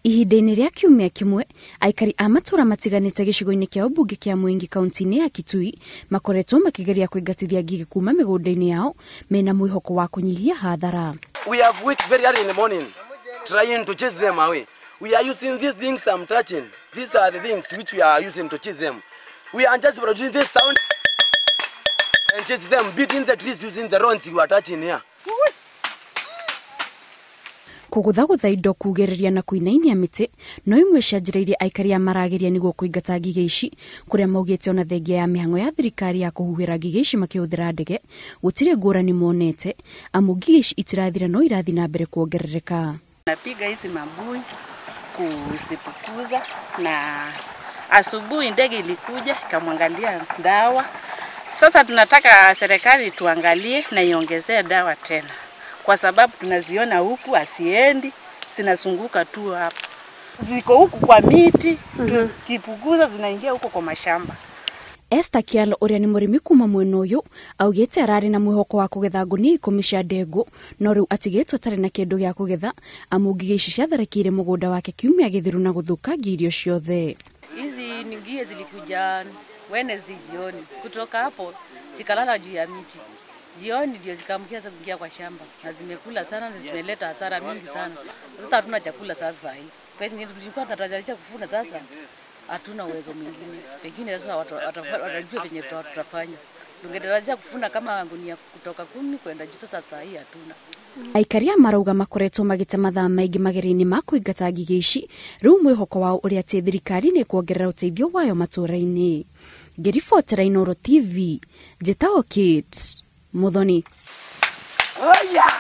Ihinda-inĩ rĩa kiumia kĩmwe, aikari a matũra matiganĩte gĩcigo-inĩ kĩa ũmbunge kĩa Mwingi kaunti-inĩ ya Kitui makoretwo makĩgeria kũingatithia ngigĩ kuma mĩgũnda-inĩ yao mena mwĩhoko wa kũnyihia hathara. We have worked very early in the morning trying to chase them away. We are using these things I'm touching. These are the things which we are using to chase them. We are just producing this sound and chase them, beating the trees using the rods we are touching here. Kũgũthagũtha indo, kugĩrĩria na kũinainia mĩtĩ no imwe cia njĩra iria aikari a marageria nĩguo kũingata ngigĩ ici, kũrĩa maugĩte ona thengia ya mĩhang'o ya thirikari ya kũhuhĩra ngigĩ ici makĩhũthĩra ndege gũtirĩ ngũrani monete, amu ngigĩ ici itirathira no irathiĩ na mbere kuongerereka. Napiga hizi mabui kuzipukuza, na asubuhi ndege ilikuja ikamwangalia dawa. Sasa tunataka serikali tuangalie na iongezee dawa tena, kwa sababu tunaziona huku asiendi, zinazunguka tu hapa. Ziko huku kwa miti, tukipukuza zinaingia huko kwa mashamba. Esther Kialo ũrĩa nĩ mũrĩmi kuma mwena ũyũ augĩte ararĩ na mwĩhoko wa kũgetha ngũnia 10 cia ndengũ, no rĩu atigĩtwo atarĩ na kĩndũ gĩa kũgetha amu ngigĩ ici ciatharĩkĩire mũgũnda wake kiumia gĩthiru na gũthũkangia irio ciothe. Hizi ngie zilikuja Wednesday jioni, kutoka hapo zikalala juu ya miti. Jioni ndio zikaamkia kuingia kwa shamba na zimekula sana na zimeleta hasara mingi sana. Sasa hatuna chakula sasa hii. Pengine tulikuwa tunatarajia kuvuna, sasa hatuna uwezo mwingine. Pengine sasa watajua penye tutafanya. Tungetarajia kuvuna kama ngunia kutoka 10 kwenda juu, sasa saa hii hatuna. Aikari a marauga makoretwo magĩte mathaa maingĩ mageria-inĩ ma kũingata ngigĩ ici, rĩu mwĩhoko wao ũrĩa atĩ thirikari nĩ kuongerera ũteithio wayo matũũra-inĩ. Ngĩribotera Inooro TV, njĩtagwo Kate Muthoni. Oh yeah!